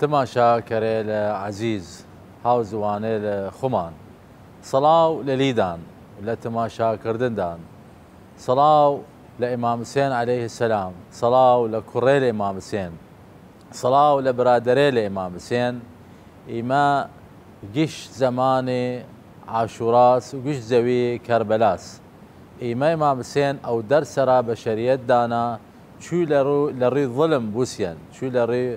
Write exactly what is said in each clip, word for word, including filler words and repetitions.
تماشاکەرەێلە عەزیز، هاوزووانەێلە خوەمان، سڵاو لەلی دان، لە تماشاکردن دان. سڵاو لە ئیمام حسێن عەلەیه سەلام، سڵاو لە کوڕەێلە ئیمام حسێن، سڵاو لە برادەرەێلە ئیمام حسێن. ئیمە گشت زەمانێ عاشوراس و گشت زەوی کەربەلاس. ئیمە ئیمام حسێن ئەو دەرسە را بەشەریەت دانا، چوی لە ڕوی، لە ڕی ظلم بوسیەن، چوی لە ڕی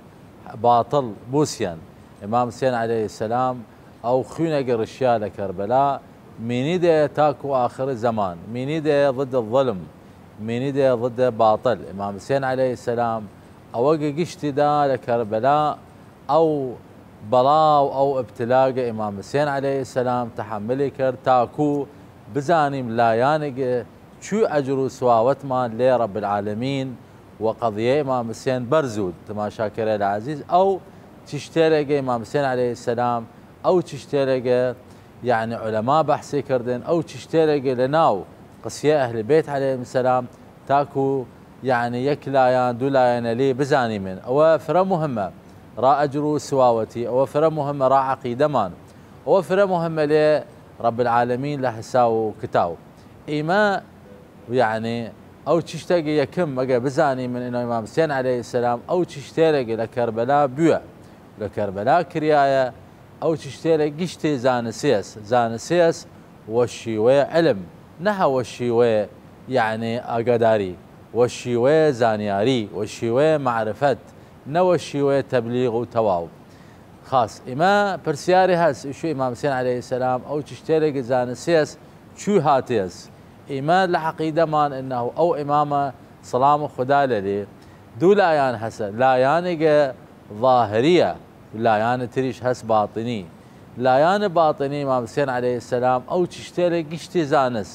باطل بوسیەن. ئیمام حسێن عەلەیه سەلام ئەو خوینەگە ڕشیا لە کەربەلا، مینی دەێ تاکو ئاخر زەمان، مینی دەێ ضد ظلم، مینی دەێ ضد باطل. ئیمام حسێن عەلەیه سەلام ئەوەگە گشتی دا لە کەربەلا، ئەو بەڵا و ئەو ئبتلاگە ئیمام حسێن عەلەیه سەلام تەحەملی کرد، تاکو بزانیم لایانێگە چوی ئەجر و سواوەتمان لێ رب العالمین و قەضیە ئیمام حسێن بەرزود. تماشاکەرەێلە عەزیز، ئەو چشتەێلەگە ئیمام حسێن عەلەیه سەلام، ئەو چشتەێلەگە، یەعنی، عولەما بەحسی کردن، ئەو چشتەێلەگە لە ناو قسیە ئەهل بەیت عەلەیهم سەلام، تاکو، یەعنی، یەک لایەن، دو لایەنەێلی بزانیمن. ئەوە فرە مهمە را ئەجر و سواوەتی، ئەوە فرە مهمە را عەقیدەمان، ئەوە فرە مهمە لێ رب العالمین لە حساو و کتاو. ئیمە، یەعنی، ئەو چشتەگە یەکم مەگە بزانیمن، ئنەو ئیمام حسێن عەلەیه سەلام ئەو چشتەێلەگە لە کەربەلا بویە، لە کەربەلا کریایە، ئەو چشتەێلە گشتی زانسیەس، زانسیەس وە شیوەێ علم، نەها وە شیوەێ، یەعنی، ئاگاداری، وە شیوەێ زانیاری، وە شیوەێ معرفەت، نە وە شیوەێ تەبلیغ و تەواو. خاس ئیمە پرسیارێ هەس، ئیشو ئیمام حسێن عەلەیه سەلام ئەو چشتەێلەگە زانسیەس چوی هاتێس؟ ئیمە لە عەقیدەمان ئنەو ئەو ئیمامە سڵام خودا لەلی دو لایان هەسە، لایانێگە ظاهریە، لایان تریش هەس باطنی. لایان باطنی ئیمام حسێن عەلەیه سەلام ئەو چشتەێلە گشتی زانس.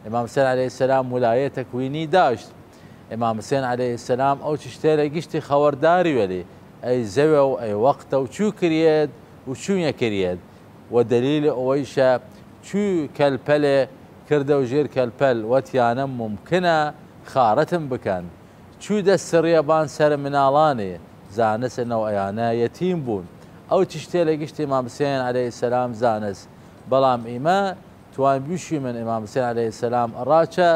ئیمام حسێن عەلەیه سەلام ولایەت تەکوینی داشت. ئیمام حسێن عەلەیه سەلام ئەو چشتەێلە گشتی خەوەرداری وەلی، ئەی زەوە و ئەی وەختە و چوی کریەێد و چوی نەکریەێد. و دەلیل ئەوەیشە چوی کەلپەلێ کردەو ژیر کەلپەل وەتیانە ممکنە خارەتم بکەن. چوی دەس سڕیە بان سەر مناڵانێ، زانس ئنەو ئەیانە یەتیم بوون. ئەو چشتەێلە گشتی ئیمام حسێن عەلەیه سەلام زانس. بەڵام ئیمە توان بویشیمن ئیمام حسێن عەلەیه سەلام ئڕا چە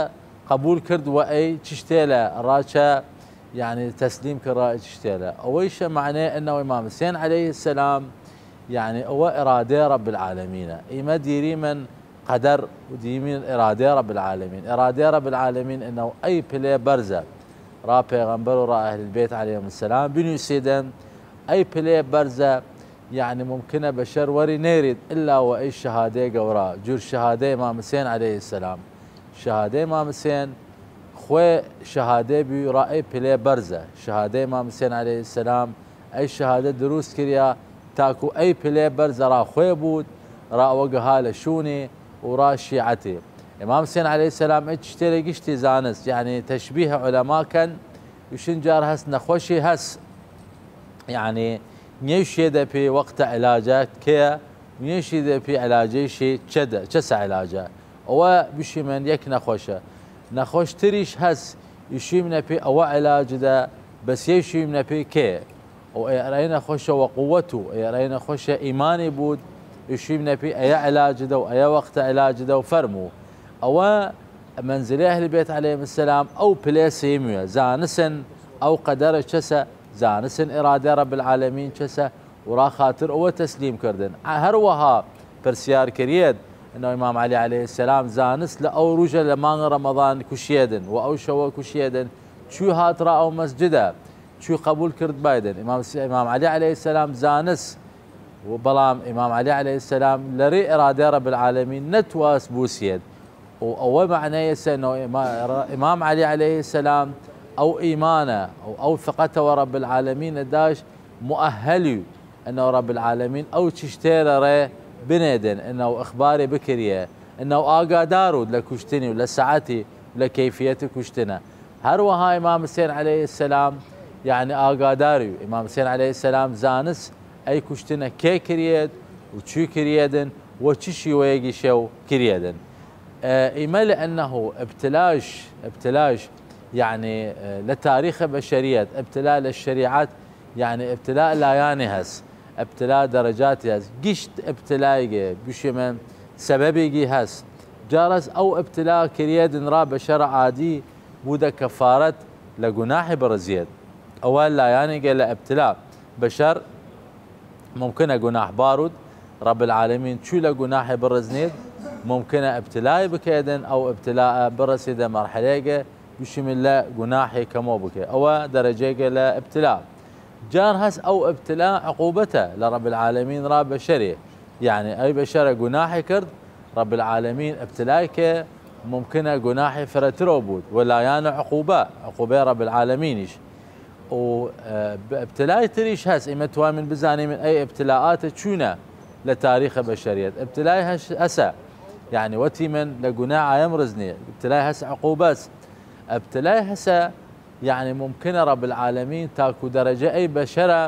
قەبول کرد و ئەی چشتەێلە ئڕا چە، یەعنی، تەسلیم کرد ئڕا ئەی چشتەێلە. ئەوەیشە مەعنەێ ئنەو ئیمام حسێن عەلەیه سەلام، یەعنی، ئەوە ئرادەێ رب العالمینە. ئیمە دیریمن قەدەر و دیریمن ئرادەێ رب العالمین. ئرادەێ رب العالمین ئنەو ئەی پلێ بەرزە ڕا پێغەمبەر و ڕا ئەهل بەیت عەلەیهم سەلام بنویسیدن، ئەی پلێ بەرزە، یەعنی، ممکنە بەشەر وەری نەیرید ئللا وە ئەی شەهادەێ گەورا، جور شەهادەێ ئیمام حسێن عەلەیه سەلام. شەهادەێ ئیمام حسێن خوەێ شەهادەێ بوی ڕا ئەی پلێ بەرزە. شەهادەێ ئیمام حسێن عەلەیه سەلام ئەی شەهادە دروس کریا تاکو ئەی پلێ بەرزە ڕا خوەێ بود، ڕا ئەوەگە ها لە شوونی و ڕا شیعەتی. ئیمام حسێن عەلەیه سەلام ئەی چشتەێلە گشتی زانست، یەعنی، تەشبیه عولەما کەن، ئیشن جار هەس نەخوەشی هەس، یەعنی، نیەیشێدە پی وەختە علاجە کێ، نیەیشێدە پی علاجەیشی چەدە، چەسە علاجە. ئەوە بشیمن یەک نەخوەشە. نەخوەش تریش هەس، ئیشیمنە پی ئەوە علاجدە، بەس یەیشیمنە پی کێ. ئەو ئەی ئەرەی نەخوەشە وە قووەت و ئەی ئەرەی نەخوەشە ئیمانی بود، ئیشیمنە پی ئەیە علاجدە و ئەیە وەختە علاجدە و فەرموو. ئەوە مەنزلەی ئەهل بەیت عەلەیهم سەلام ئەو پلێ سیمویە. زانسن ئەو قەدەرە چەسە، زانسن ئرادەی رب العالمین چەسە، و ڕا خاتر ئەوە تەسلیم کردن. هەر وەها پرسیار کریەێد، ئنەو ئیمام عەلی عەلەیه سەلام زانست لە ئەو رووژە لە مانگ رەمەضان کوشیەێدن و ئەو شەوە کوشیەێدن، چوی هات ڕا ئەو مەسجدە، چوی قەبول کرد بایدن. ئیمام س-، ئیمام عەلی عەلەیه سەلام زانست، و بەڵام ئیمام عەلی عەلەیه سەلام لە ڕی ئرادەی رب العالمین نەتواس بوسیەێد. و ئەوە مەعنەیەسە ئنەو ئیما-، ئیمام عەلی عەلەیه سەلام ئەو ئیمانە و ئەو ثقەتە وە رب العالمین داشت، مؤهلی ئنەو رب العالمین ئەو چشتەێلە ڕێ بنێدن، ئنەو ئخباری بکریە، ئنەو ئاگادارود لە کوشتنی و لە ساعەتی و لە کەیفیەت کوشتنە. هەر وەها ئیمام حسێن عەلەیه سەلام، یەعنی، ئاگاداری و ئیمام حسێن عەلەیه سەلام زانست ئەی کوشتنە کێ کریەێد و چوی کریەێدن و چ شیوەیەگی شەو کریەێدن. ئە، ئیمە لە ئەنەهو ئبتلاش، ئبتلاش، یەعنی، ئە، لە تاریخ بەشەریەت، ئبتلا لە شەریعەت یەعنی ئبتلا لایانی هەس، ئبتلا دەرەجاتی هەس، گشت ئبتلایگێ بشیمن سەبەبیگی هەس. جارەس ئەو ئبتلا کریەێدن را بەشەر عادی بوودە کەفارەت لە گوناحی بڕزیەێد. ئەوە لایانیگە لە ئبتلا. بەشەر ممکنە گوناح بارود، رب العالمین چوو لە گوناحی بڕزنید، ممکنە ئبتلای بکەێدن، ئەو ئبتلا بڕەسیدە مەرحەلەیگە بشیمن لە گوناحی کەمۆ بکەێد. ئەوە دەرەجەیگە لە ئبتلا. جار هەس ئەو ئبتلا عقوبەتە لە رب العالمین را بەشەرێ، یەعنی ئەی بەشەرە گوناحی کرد، رب العالمین ئبتلای کە ممکنە گوناحی فرەترەو بوود، وە لایان عقوبە، عقوبەی رب العالمینیش. و، ئە، ئبتلای تریش هەس، ئیمە توامین بزانیمن ئەی ئبتلاعاتە چوونە لە تاریخە بەشەریەت. ئبتلای هەس، هەسە، یەعنی وەتیمن لە گوناح ئایەم رزنیە، ئبتلای هەس عقوبەس، ئبتلای هەسە، یەعنی ممکنە رب العالمین تاکو دەرەجە ئەی بەشەرە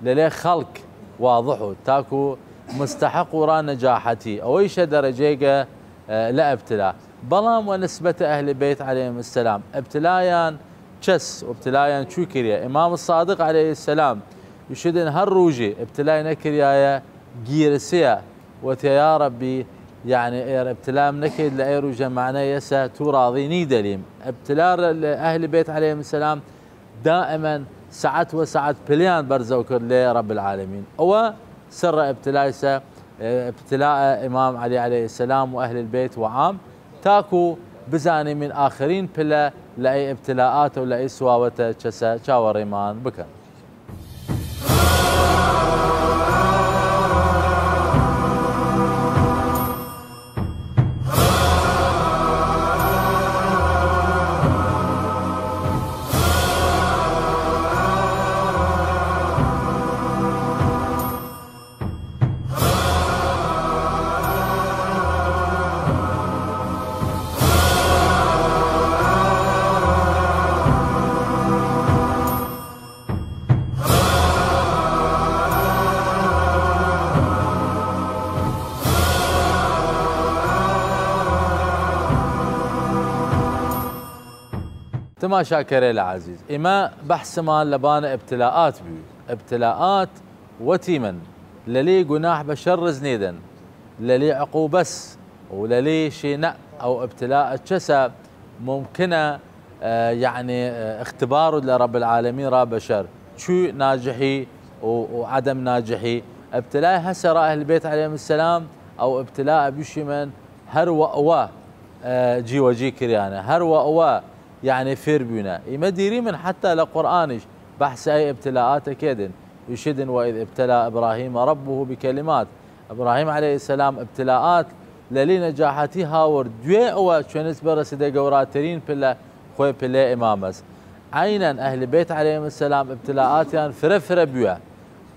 لەلێ خەڵک واضح و تاکو مستحق و را نەجاحەتی، ئەوەیشە دەرەجەیگە، ئە، لە ئبتلا. بەڵام وە نسبەت ئەهل بیت علیهم السلام ئبتلایان چەس و ئبتلایان چوو کریە؟ ئیمام صادق علیه السلام ئیشیدن هەر رووژی ئبتلای نەکریایە گیرسیە، وەتێ یا ربی، یەعنی ئێر ئبتلام نەکەید لە ئەی رووژە، مەعنای یەسە تو راضی نی دەلیم. ئبتلا لە ئەهل بیت علیهم السلام دائما ساعەت وە ساعەت پلیان بەرزەو کرد لە رب العالمین. ئەوە سر ئبتلایسە، ئبتلا ئیمام علی علیه السلام و ئەهل بیت و عام، تاکو بزانیمن ئاخرین پلە لە ئەی ئبتلاعاتە و لە ئەی سواوەتە چەسە چاوەڕێمان بکەن. تماشاکەرەیل عەزیز، ئیمە بەحسمان لەبان ئبتلاعات بوی. ئبتلاعات وەتیمن لەلی گوناح بەشەر رزنیدن، لەلی عقوبەس و لەلی شینە. ئەو ئبتلاعە چەسە ممکنە، ئە، یەعنی، ئە، اختبار لە رب العالمین را بەشەر چوی ناجحی و، و عدم ناجحی. ئبتلای هەسە را ئەهل بیت علیهم السلام، ئەو ئبتلاعە بشیمن هەر وە ئەوە، ئە، جیوەجی کریانە، هەر وە ئەوە یەعنی فێر بوینە. ئیمە دیریمن حتی لە قورئانیش بەحس ئەی ئبتلاعاتە کەێدن. ئیشیدن: «وإذ ابتلى إبراهيم ربه بكلمات.» ئبراهیم علیه السلام ئبتلاعات لەلی نەجاحەتی هاورد، دوێ ئەوە چوێنس بەرەسیدە گەوراترین پلە، خوەی پلەی ئیمامەس. عینەن ئەهل بیت علیهم السلام ئبتلاعاتیان فرە فرە بویە.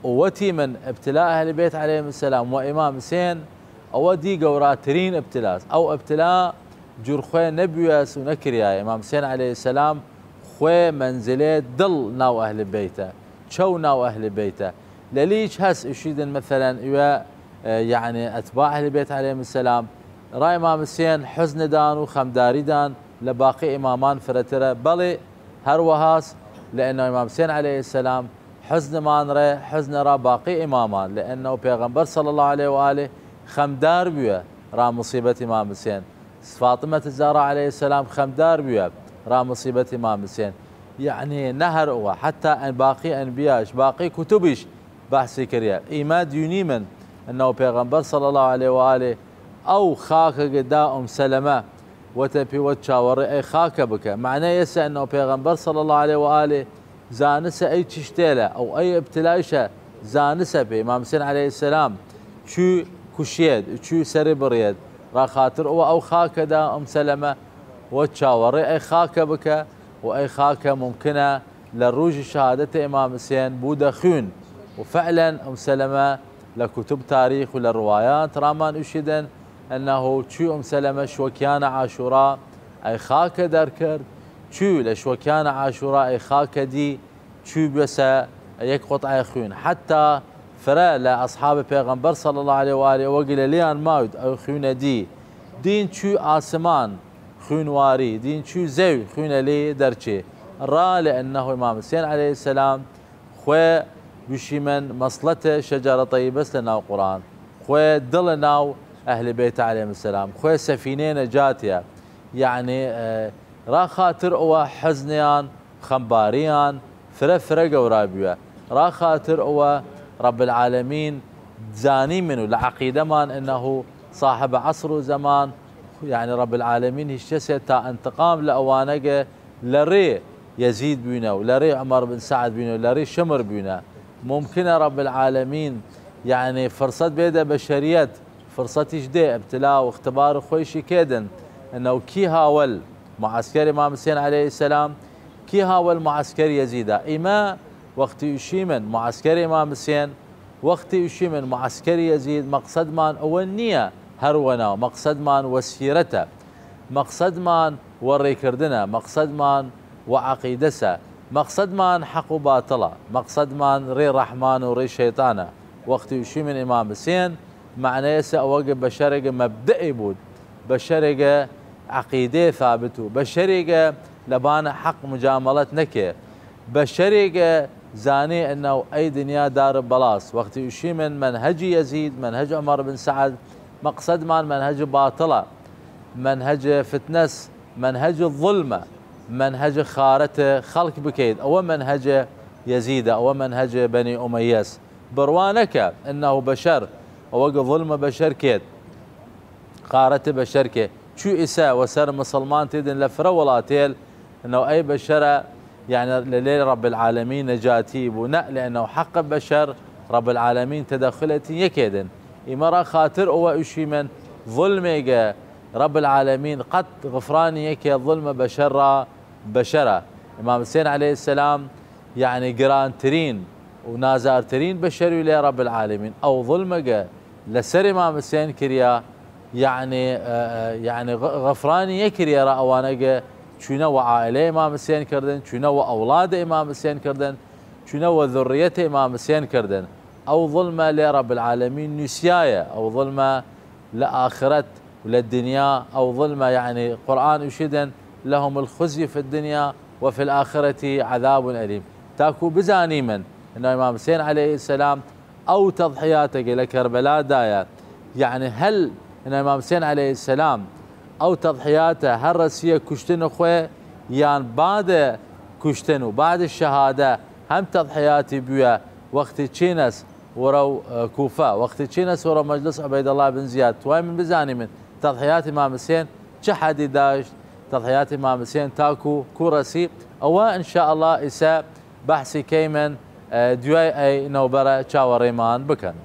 و وەتیمن ئبتلا ئەهل بیت علیهم السلام وە ئیمام حسین ئەوە دی گەوراترین ئبتلاس. ئەو ئبتلا جور خوەی نەبویەس و نەکریایە. ئیمام حسین علیه السلام خوەی مەنزلەی دڵ ناو ئەهل بیتە، چەو ناو ئەهل بیتە. لەلیچ هەس ئشیدن مەسەلەن ئیوە، ئە، یەعنی ئەتباع ئەهل بیت علیهم السلام را ئیمام حسین حزن دان و خەمداری دان لە باقی ئیمامان فرەترە. بەڵێ، هەر وەهاس، لەئەنەو ئیمام حسین علیه السلام حزنمان رێ، حزن را باقی ئیمامان، لەئەنەو پێغەمبەر صلی الله علیه و آله خەمدار بویە را مصیبەت ئیمام حسین. فاطمە زهرا علیه السلام خەمدار بویە را مصیبەت ئیمام حسین. یەعنی نە هەر ئەوە، حتی ئەن باقی ئەنبیاش، باقی کتوبیش بەحسی کریە. ئیمە دوینیمن ئەنەو پێغەمبەر صلی الله علیه و آله ئەو خاکەگە دا ئوم سەلەمە، وەتە پی وەت چاوەڕێ ئەی خاکە بکە. مەعنای یەسە ئەنەو پێغەمبەر صلی الله علیه و آله زانسە ئەی چشتێلە، ئەو ئەی ئبتلایشە زانسە پی. ئیمام حسین علیه السلام چوی کوشیەێد، چوی سەری بڕیەێد، را خاتر ئەوە ئەو خاکە دا ئوم سەلەمە وەت چاوەڕێ ئەی خاکە بکە و ئەی خاکە ممکنە لە رووژ شەهادەت ئیمام حسین بوودە خوین. و فعلا ئوم سەلەمە لە کتوب تاریخ و لە روایات رامان ئشیدن ئەنەهو چوی ئوم سەلەمە شوەکیانە عاشورا ئەی خاکە دەرکرد، چوی لە شوەکیانە عاشورا ئەی خاکە دی، چوی بویەسە یەک قطعە خوین. حتی فرە لە ئەصحاب پێغەمبەر صلی الله علیه و آله وەگی لەلیان ماوید ئەو خوینە دی، دین چوی ئاسمان خوین واری، دین چوی زەوی خوینە لی دەرچێ. را لەئەنەهو ئیمام حسین علیه السلام خوێ بشیمن مەسڵەتە شەجەرە تەیبەس لە ناو قورئان. خوێ دڵە ناو ئەهل بەیت علیهم السلام. خوێ سەفینەی نەجاتیە. یەعنی، ئە، را خاتر ئەوە حەزنیان، خەمباریان، فرە فرە گەورا بویە. را خاتر ئەوە رب العالمین زانیمن و لە عەقیدەمان ئنه صاحب عصر و زەمان، یەعنی رب العالمین هیشتەسێ تا ئەنتقام لە ئەوانەگە لە ڕێ یەزید بوینە و لە ڕێ عومەر بن سەعد بوینە و لە ڕێ شمر بوینە. مومکنە رب العالمین، یەعنی، فرسەت بێدە بەشەریەت، فرسەتیش دێ، ئبتلا و ئختبار خوەیشی کێدن، ئنەو کی هاوەل معسکر ئیمام حسێن علیه السلام، کی هاوەل معسکر یەزیدە. ئیمە وەختی ئوشیمن معسکر ئیمام حسێن، وەختی ئوشیمن معسکر یەزید، مەقسەدمان ئەوە نییە هەر وەناو، مەقسەدمان وەسیرەتە، مەقسەدمان وە ڕێکردنە، مەقسەدمان وە عەقیدەسە، مەقسەدمان حەق و باتڵە، مەقسەدمان ڕێ ڕەحمان و ڕێ شەیتانە. وەختی ئوشیمن ئیمام حسێن، مەعنەیەسە ئەوەگە بەشەرێگە مەبدەئی بوود، بەشەرێگە عەقیدەی ثابت و بەشەرێگە لەبانە حەق مجامەڵەت نەکێ، بەشەرێگە زانێ ئنەو ئەی دنیا دار بەڵاس. وەختی ئوشیمن مەنهەجی یەزید، مەنهەج عومەر بن سەعد، مەقسەدمان مەنهەج باتڵە، مەنهەج فتنەس، مەنهەج ظلمە، مەنهەج خارەت خەڵک بکەید. ئەوە مەنهەج یەزیدە، ئەوە مەنهەج بەنی ئومەیەس. بڕوا نەکە ئنه بەشەر ئەوەگە ظلمە بەشەر کێت، خارەت بەشەر کێ. چوو ئیسە وە سەر مسڵمان تیدن لە فرە وڵاتێل، ئنه ئەی بەشەرە، یەعنی، لە لێ رب العالمین نەجاتی بوو. نە، لەئنه حەق بەشەر رب العالمین تەدەخولەتی یەکێدن. ئیمە را خاتر ئەوە ئوشیمن ظلمێگە رب العالمین قەت غفرانی یەکێ ظلمە بەشەر را بەشەرە. ئیمام حسێن علیه السلام، یەعنی، گرانترین و نازارترین بەشەروی لێ رب العالمین. ئەو ظلمەگە لە سەر ئیمام حسێن کریا، یەعنی، ئە، ئە، یەعنی، غ-، غفرانی یە کریا را ئەوانەگە چوینە وە عائلە ئیمام حسێن کردن، چوینە وە ئەوڵاد ئیمام حسێن کردن، چوینە وە ذریەت ئیمام حسێن کردن. ئەو ظلمە لێ رب العالمین نوسیایە، ئەو ظلمە لە ئاخرەت و لە دنیا ئەو ظلمە، یەعنی، قورئان ئوشیدن: «لهم الخزي في الدنيا وفي الآخرة عذاب أليم.» تاکو بزانیمن ئنه ئیمام حسێن علیه السلام ئەو تەضحیاتەگە لە کەربەلا دایە، یەعنی، هەل ئنه ئیمام حسێن علیه السلام ئەو تەضحیاتە هەر رەسیە کوشتن خوەی، یان بعد کوشتن و بعد شەهادە هەم تەضحیاتی بویە. وەختی چینەس وەرەو، ئە، کوفە، وەختی چینەس وەرەو مەجلس عوبەیدەڵڵا بن زیاد، توایمن بزانیمن تەضحیات ئیمام حسێن چ حەدی داشت، تەضحیات ئیمام حسێن تاکو کو رەسی. ئەوە ان شاء اللە ئیسە بەحسی کەیمن، ئە، دویای ئەی نەوبەرە چاوەڕێمان بکەن.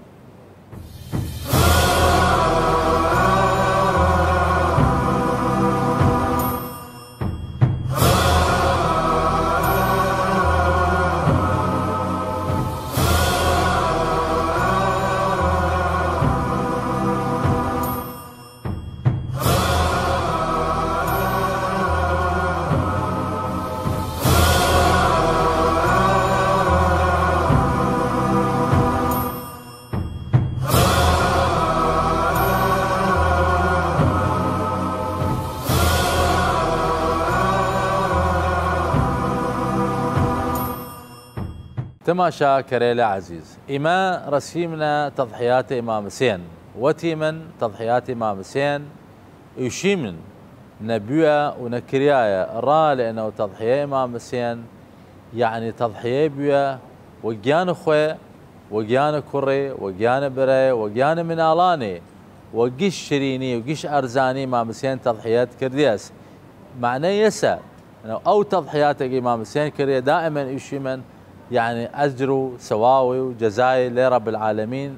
تماشاکەرەیل عەزیز، ئیمە رەسیمنە تەضحیات ئیمام حسێن. وەتیمن تەضحیات ئیمام حسێن ئوشیمن نەبویە و نەکریایە، ئڕا لەئنەو تەضحیە ئیمام حسێن، یەعنی، تەضحیە بویە وە گیان خوەێ، وە گیان کوڕێ، وە گیان برایێ، وە گیان مناڵانێ، وە گشت شرینی و گشت ئەرزانی ئیمام حسێن تەضحیەت کردیەس. مەعنەی یەسە ئەو تەضحیاتەگە ئیمام حسێن کردیە، دائمەن ئوشیمن، یەعنی، ئەجر و سەواوی و جەزای لێ رب العالمین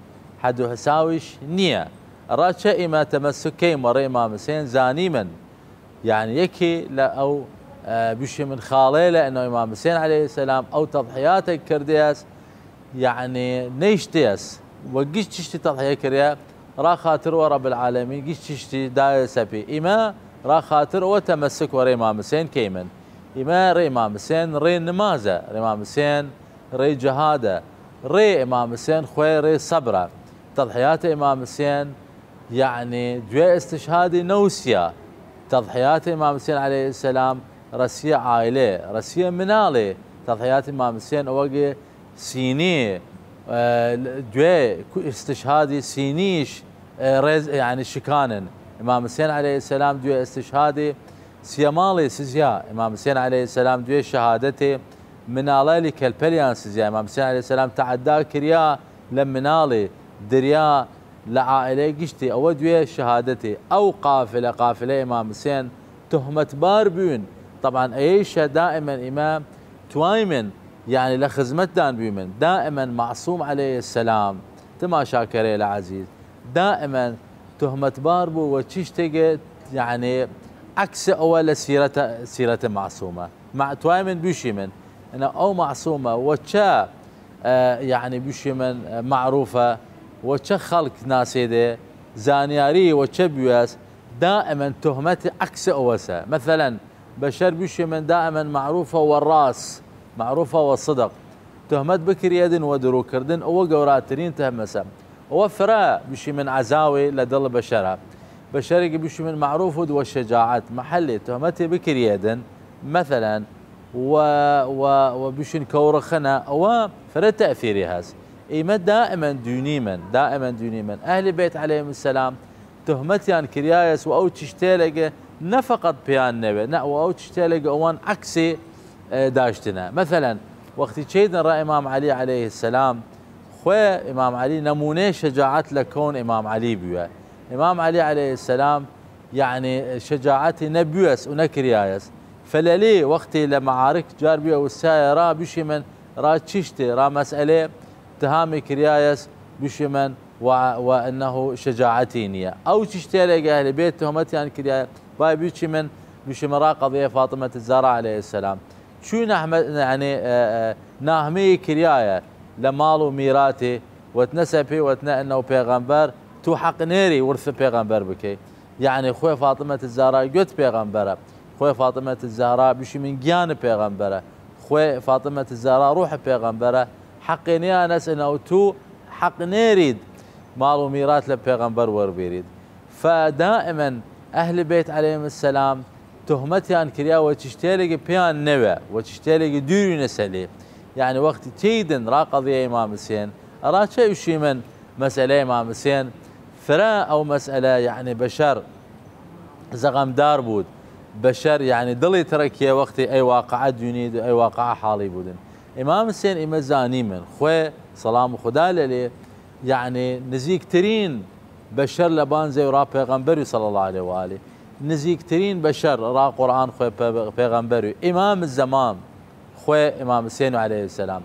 حەد و حساویش نییە. ئڕا چە ئیمە تەمەسوک کەیم وەڕێ ئیمام حسێن زانیمن، یەعنی، یەکی لە ئەو، ئە، بشیمن خاڵەیلە ئنەو ئیمام حسێن علیه السلام ئەو تەضحیاتەگ کردیەس، یەعنی، نەیشتیەس وە گشت چشتی تەضحیە کریە، ئڕا خاتر وە رب العالمین گشت چشتی دایەسە پی. ئیمە ئڕا خاتر وە تەمەسوک وەڕێ ئیمام حسێن کەیمن. ئیمە ڕێ ئیمام حسێن ڕێ نمازە، ڕێ ئیمام حسێن ڕێ جەهادە، ڕێ ئیمام حسێن خوەێ ڕێ سەبرە. تەضحیات ئیمام حسێن، یەعنی، دوێ ئستشهادی نەوسیە. تەضحیات ئیمام حسێن علیه السلام رەسیە عائلەێ، رەسیە مناڵێ. تەضحیات ئیمام حسێن ئەوەگێ سینی، ئە، دوێ استشهادی سینیش، ئە، ڕێز، یعنی شکانن. ئیمام حسێن عەلەیهی سەلام دوێ استشهادی سیە ماڵی سزیا. ئیمام حسێن عەلەیهی سەلام دوێ شەهادەتێ مناڵەلی کەلپەلیان سزیا. ئیمام حسێن عەلەیهی سەلام تەعەدا کریا لە مناڵی، دریا لە عائلەی گشتی. ئەوە دوێ شەهادەتێ. ئەو قافلە، قافلە ئیمام حسێن تهمەتبار بوین. طبعاً ئەیشە دائماً ئیمە توایمن، یعنی لە خزمەتدان بویمن. دائماً معصوم عەلەیهی سەلام، تماشاکەرەیل عەزیز، دائماً تهمەتبار بو وە چیشتێگە، یعنی عەکس ئەوە لە سیرەتە، سیرەتە معصومە. مع-، توایمن بوشیمن، ئەنە ئەو معصومە وە چە، ئە، یعنی بوشیمن، ئە، معروفە، وە چە خەڵک ناسێدێ، زانیاری وە چە بویەس، دائماً تهمەت عەکس ئەوەسە. مثلاً، بەشەر بوشیمن دائماً معروفە وە ڕاس، معروفە وە صدق. تهمەت بکریەێدن وە درووکردن، ئەوە گەوراترین تهمەسە. ئەوە فرە بوشیمن عەزاوێ لە دڵ بەشەرە. بەشەرێگە بوشیمن معروف ود وە شەجاعەت، محلێ تهمەتێ بکریەێدن، مثلاً، و، و، و بوشین کەوڕخنە، ئەوە فرە تەئثیری هەس. ئیمە دائماً دونیمن، دائماً دونیمن ئەهل بەیت عەلەیهیم سەلام تهمەتیان کریایەس و ئەو چشتێلێگە نە فەقەت پێیان نەوێ، نە، و ئەو چشتێلێگە ئەوان عەکسێ، ئە، داشتنە. مثلاً، وەختی چەیدن ڕا ئیمام عەلی عەلەیهی سەلام، خوێ ئیمام عەلی نمونەی شەجاعەت لە کەون ئیمام عەلی بویە. ئیمام عەلی عەلەیهی سەلام، یعنی، شەجاعەتی نەبویەس و نەکریایەس. فەلەلی وەختی لە معارک جار بویە وسایە ڕا بوشیمن ڕا چشتێ، ڕا مەسئلێ تهامی کریایەس بوشیمن و، و ئەنه شەجاعەتی نییە. ئەو چشتێلێگە ئەهل بەیت تهمەتیان کریایە، بای بوشیمن، بوشیمن ڕا قەضیە فاطمەت زەهرا عەلەیهی سەلام. چوی نهمە، یعنی، ئە، ئە، ناهمەی کریایە لە ماڵ و میراتێ، وەتنەسە پێ، وەتنە ئەنه پێغەمبەر، تو حەق نێری ورث پێغەمبەر بکەی. یعنی، خوێ فاطمەت زەهرا گوت پێغەمبەرە. خوێ فاطمەت زەهرا بوشیمن گیان پێغەمبەرە. خوێ فاطمەت زەهرا روح پێغەمبەرە. حەقێ نیانەس ئەنه تو حەق نێرید ماڵ و میرات لە پێغەمبەر وەربێرید. فدائماً ئەهل بەیت عەلەیهیم سەلام تهمەتیان کریا وە چشتێلێگە پێیان نەوێ، وە چشتێلێگە دووری نەسەلێ. یعنی، وەختی تێیدن ڕا قەضیە ئیمام حسێن، ئەڕا چە ئوشیمن مەسئلە ئیمام حسێن، فرە ئەو مەسئلە، یعنی، بەشەر زەغەمدار بوود، بەشەر، یعنی، دڵی تڕکیە وەختی ئەی واقعە دونید و ئەی واقعە حاڵی بودن. ئیمام حسێن ئیمە زانیمن، خوێ سەڵام خودا لەلێ، یعنی، نزیکترین بەشەر لە بان زەوی ڕا پێغەمبەری صلی الله علیه و آله. نزیکترین بەشەر ڕا قورئان خوێ پێ-، پێغەمبەری. ئیمام زەمان خوێ ئیمام حسێن عەلەیهی سەلام.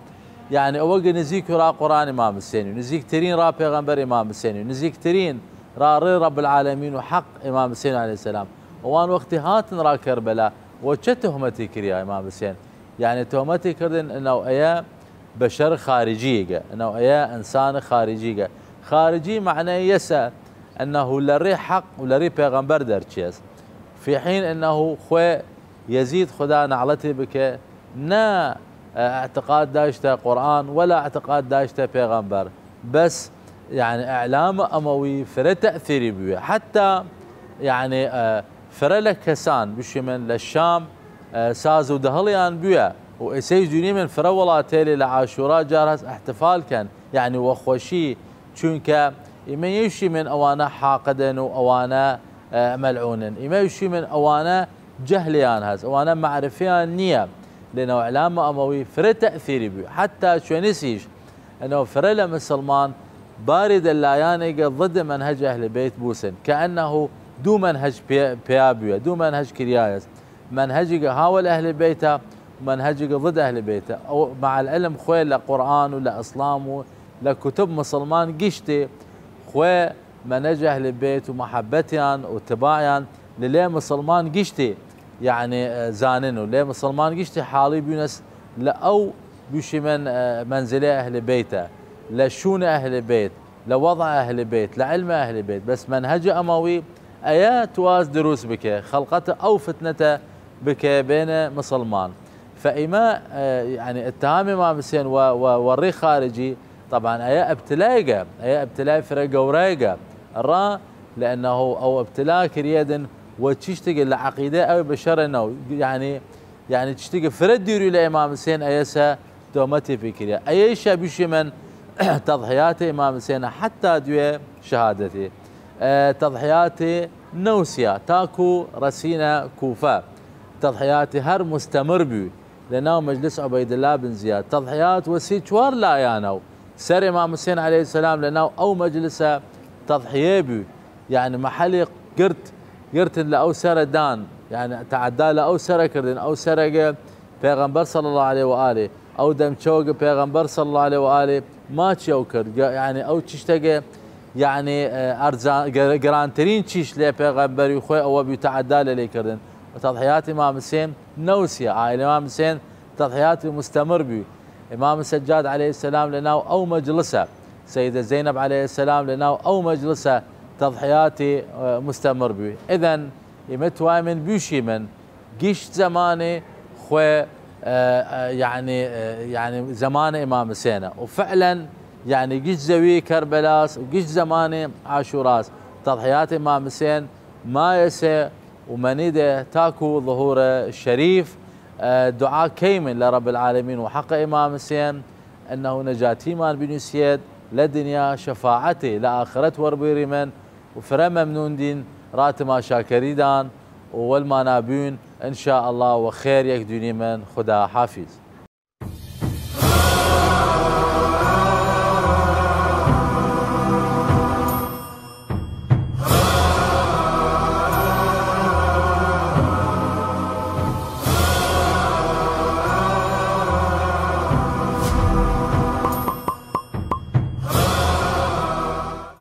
یعنی، ئەوەگە نزیک ڕا قورئان ئیمام حسێن و نزیکترین ڕا پێغەمبەر ئیمام حسێن و نزیکترین ڕا ڕێ رب العالمین و حەق ئیمام حسێن عەلەیهی سەلام. ئەوان وەختی هاتن ڕا کەربەلا، وە چە تهمەتی کریا ئیمام حسێن؟ یعنی، تهمەتی کردن ئەنه ئەیە بەشەر خارجیگە، ئەنه ئەیە ئنسان خارجیگە. خارجی معنای یەسە ئەنه لە ڕێ حەق و لە ڕێ پێغەمبەر دەرچێس. فی حین ئەنه خوێ یەزید خودا نەعلەتی بکە، نە، ئە، اعتقاد داشتە قورئان ولا اعتقاد داشتە پێغەمبەر. بەس، یعنی، ئیعلام ئەمەوی فرە تەئثیری بویە. حتی، یعنی، ئە، فرە لە کەسان بشیمن لە شام، ئە، ساز و دەهڵیان بویە. و ئێسەیش دونیمن فرە وڵاتێلی لە عاشورا جار هەس احتفال کەن، یعنی، وە خوەشی، چونکە ئیمە یەوشیمن ئەوانە حاقدن و ئەوانە، ئە، مەلعونن. ئیمە یەوشیمن ئەوانە جەهلیان هەس، ئەوانە معرفیان نییە. لەنەو ئیعلام ئەمەوی فرە تەئثیری بوی. حتی چوێنیسیش ئەنەو فرە لە مسلمان باری دە لایانێگە ضد منهج ئەهل بەیت بوسن. کەئەنەهو دوو منهج پێ-، پیا بویە، دوو منهج کریایەس. منهجێگە هاوەل ئەهل بەیتە، منهجێگە ضد ئەهل بەیتە. ئەو مع العلم خوێ لە قورئان و لە ئیسلام و لە کتب مسلمان گشتێ خوێ منهج ئەهل بەیت و محبەتیان و تباعیان لە لێ مسلمان گشتێ، یعنی، ئە، زانن و لێ مسلمان گشتێ حاڵی بوینەس لە ئەو بوشیمن، ئە، منزلە ئەهل بەیتە، لە شون ئەهل بەیت، لە وضع ئەهل بەیت، لە علم ئەهل بەیت. بەس منهج ئەمەوی ئەیە تواز دروس بکە، خەڵقەت ئەو فتنەتە بکە بێنە مسلمان. فئیمە، ئە، یعنی، اتهام ئیمام حسێن و، و، و ڕێ خارجی، طبعاً ئەیە ابتلایگە، ئەیە ابتلای فرە گەورایگە. ڕا لأنه ئەو ابتلا کریەدن و چشتێگە لە عقیدە ئەو بەشەرە نەو. یعنی، یعنی، چشتێگە فرە دیری لە ئیمام حسێن ئەیەسە تۆمەتی فیکریە. ئەیەیشە بشیمن تەضحیات ئیمام حسێنە حەتا دوێ شەهادەتی. ئە، تەضحیات نەوسیە تاکو رەسینە کوفە. تەضحیات هەر مستەمر بوی لە ناو مەجلس عوبەیداللە بن زیاد. تەضحیات وە سی چوار لایەنە و سەر ئیمام حسێن عەلەیهی سەلام لە ناو ئەو مەجلسە تەضحیە بوی. یعنی، مەحەلی گرت، گرتن لە ئەو سەرە دان، یعنی، تەعەدا لە ئەو سەرە کردن، ئەو سەرەگە پێغەمبەر صلی الله علیه و آله، ئەو دەمچەوەگە پێغەمبەر صلی الله علیه و آله ماچی ئەو کرد، گە-، یعنی، ئەو چشتەگە، یعنی، ئە، ئەرزان-، گە-، گرانترین چیش لێ پێغەمبەری خوێ ئەوە بوی تەعەدا لە لێ کردن. و تەضحیات ئیمام حسێن نەوسیە، عائلە ئیمام حسێن تەضحیات مستەمر بوی. ئیمام سەجاد عەلەیهی سەلام لە ناو ئەو مەجلسە، سەیدە زەینەب عەلەیهی سەلام لە ناو ئەو مەجلسە تەضحیاتی، ئە، مستەمر بوی. ئیدەن ئیمە توایمن بوشیمن گشت زەمانێ خوێ، ئە، ئە، یعنی، ئە، یعنی زەمان ئیمام حسێنە. و فعلا، یعنی گشت زەوی کەربەلاس و گشت زەمان عاشوراس. تەضحیات ئیمام حسێن مایەسێ و مەنیدێ تاکو ظهور شەریف، ئە، دوعا کەیمن لە رب العالمین و حەق ئیمام حسێن، ئەنه نەجاتیمان بنوسیەێد لە دنیا، شەفاعەتێ لە ئاخرەت وەربویریمن و فرە مەمنون دین را تماشاکەریدان و وەلمانا بوین ان شاء الله و خێر یەک دوینیمن. خدا حافظ.